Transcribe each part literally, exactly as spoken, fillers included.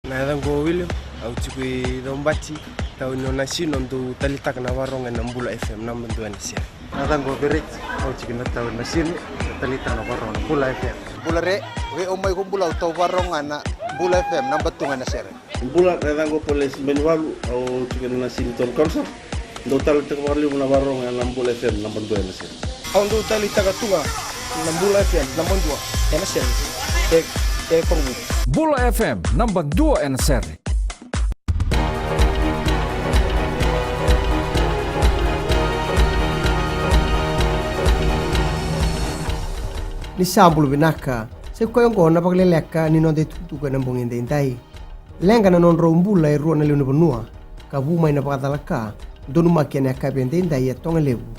Na yacaqu o William, au tiko i Caubati, tauni o Nasinu, au dau talitaka na varogo ena Bula F M, naba dua ena sere. Na yacaqu o Vereti, au tiko na tauni o Nasinu, na talitaka na varogo na Bula F M. Bula re, vei au mai ko Bula, au tau varogo ga na Bula F M, naba tu ga ena sere. Bula, na yacaqu o Polesi Benivalu, au tiko na Nasinu Town Council. Dau talitaka vakalevu na varogo ena Bula F M, naba dua ena sere. Au dau talitaka tu ga na Bula F M, naba dua ena sere. E, e Korovou. Bula F M, naba dua ena sere. Ni sa bula vinaka, sa i koya oqo na vakaleleka ni noda itukutuku ena bogi edaidai. Leqa na nodrau bula e rua na lewe ni vanua, ka vu mai na vakacalaka, donumaki ena yakavi edaidai e Togalevu,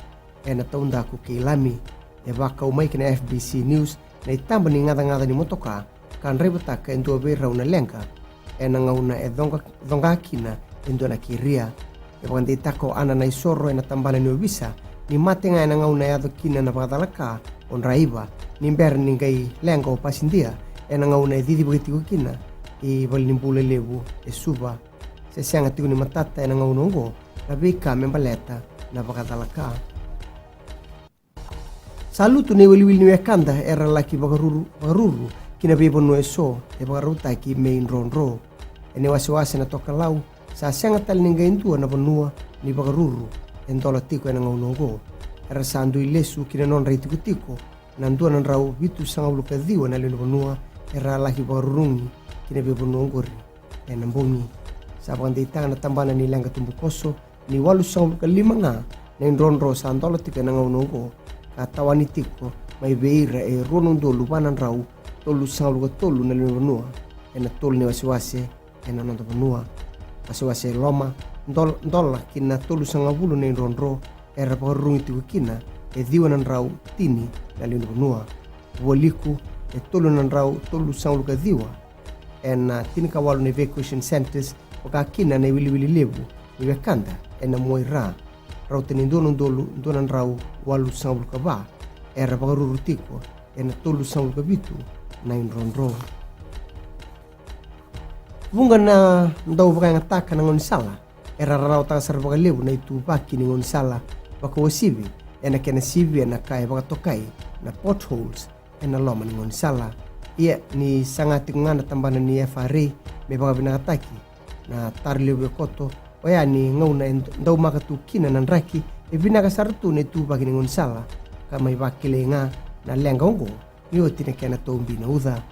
ena taudaku kei Lami. E vakau mai ki na F B C News na itaba ni gacagaca ni motoka, ka draivataka e dua vei rau na leqa ena gauna e coqa, coqa kina e dua na keria. E vakadeitaka o Ana Naisoro ena tabana ni ovisa ni mate ga ena gauna e yaco kina na vakacalaka o draiva, ni bera ni qai leqa o pasidia ena gauna e cicivaki tiko kina i valenibula levu e Suva. Se sega tiko ni matata ena gauna oqo na veika me baleta na vakacalaka. Sa lutu na iwiliwili ni wekada era laki vakaruru, vakaruru ki na veivanua eso e vakarautaki me idrodro. Ena iwasewase na tokalau, sa sega tale ni qai dua na vanua ni vakaruru e dola tiko ena gauna oqo. Era sa dui lesu ki na nodra itikotiko na dua na drau vitusagavulu ka ciwa na lewe ni vanua era laki vakarurugi ki na veivanua oqori ena bogi. Sa vakadeitaka na tabana ni leqa tubukoso ni walusagavulu ka lima ga na idrodro sa dola tiko ena gauna oqo, ka tawani tiko mai vei ira e rua na udolu va na drau tolusagavulu ka tolu na lewe ni vanua ena tolu na iwasewase ena noda vanua. Wasewase e loma, dol-, dola ki na tolusagavulu na idrodro era vakarurugi tiko kina e ciwa na drau tini na lewe ni vanua. Vualiku e tolu na drau tolusagavulu ka ciwa ena tinikawalu na evacuation centres, vaka kina na iwiliwili levu ni wekada ena Muaira, rauta ni dua na udolu dua na drau walusagavulu ka va era vakaruru tiko ena tolusagavulu ka vitu na idrodro. Vuqa na dau vakayagataka na gaunisala era rarawataka sara vakalevu na ituvaki ni gaunisala vakauasivi ena kena sivia na ka e vakatokai na potholes ena loma ni gaunisala. Ia ni saga tiko ga na tabana ni F R A me vakavinakataki na taro levu e koto, oya ni gauna e daumaka tu kina na draki, e vinaka sara tu na ituvaki ni gaunisala ka mai vakilai ga na leqa oqo ni oti na kena taubi na uca.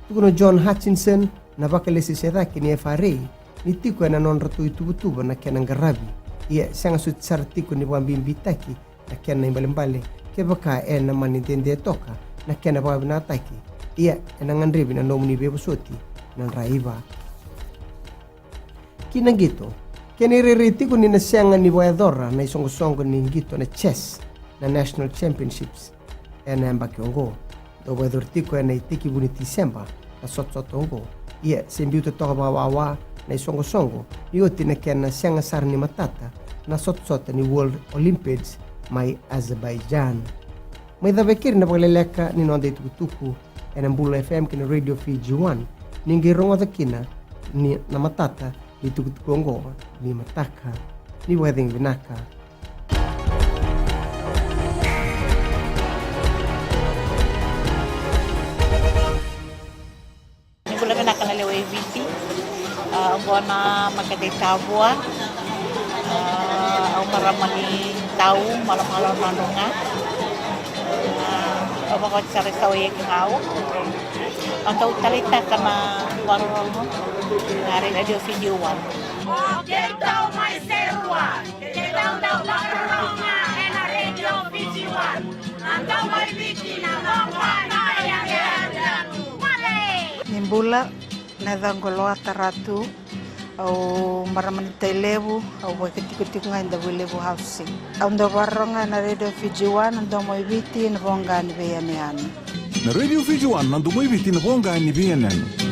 Tukuna o John Hutchinson, na vakalesilesi cake ni F R A, ni tiko ena nodratou ituvatuva na kena qaravi, ia sega soti sara tiko ni vakabibitaki na kena ibalebale kevaka ena mani dede toka na kena vakavinakataki, ia ena gadrevi na nomuni veivosoti na draiva. Ki na qito, kena irairai tiko ni na sega ni vakayacora na isoqosoqo ni qito na chess na National Championships ena yabaki oqo. Dau vakayacori tiko ena itekivu ni Tiseba na sotasota oqo. Ia se biuta toka vakawawa na isoqosoqo ni oti na kena sega sara ni matata na sotasota ni World Olympiads mai Azerbaijan. Mai cava e keri na vakaleleka ni noda itukutuku ena Bula F M kei na Radio Fiji One, ni qai rogoca kina ni na matata ni tukutuku oqo ni mataka. Ni vakacegu vinaka. Ni bula vinaka na lewe i Viti. A, oqo na makete i Tavua. A, au marama ni Tau, Malomalo, Nadroga. A, au vakaoti sara e Sawaiyaki ga au. Au dau taleitaka na vakarorogo na Radio Fiji One. O keitou mai Serua, keitou dau vakarorogo ga ena Radio Fiji One. Na domo i Viti, na voqa ni veiyanuyanu. Ni bula, na yacaqu o Loata Ratu, au marama ni Tailevu, au vakaitikotiko ga e Davuilevu Housing. Au dau vakarorogo ga na Radio Fiji One, na domo i Viti, na voqa ni veiyanuyanu. Na Radio Fiji One, na domo i Viti, na voqa ni veiyanuyanu.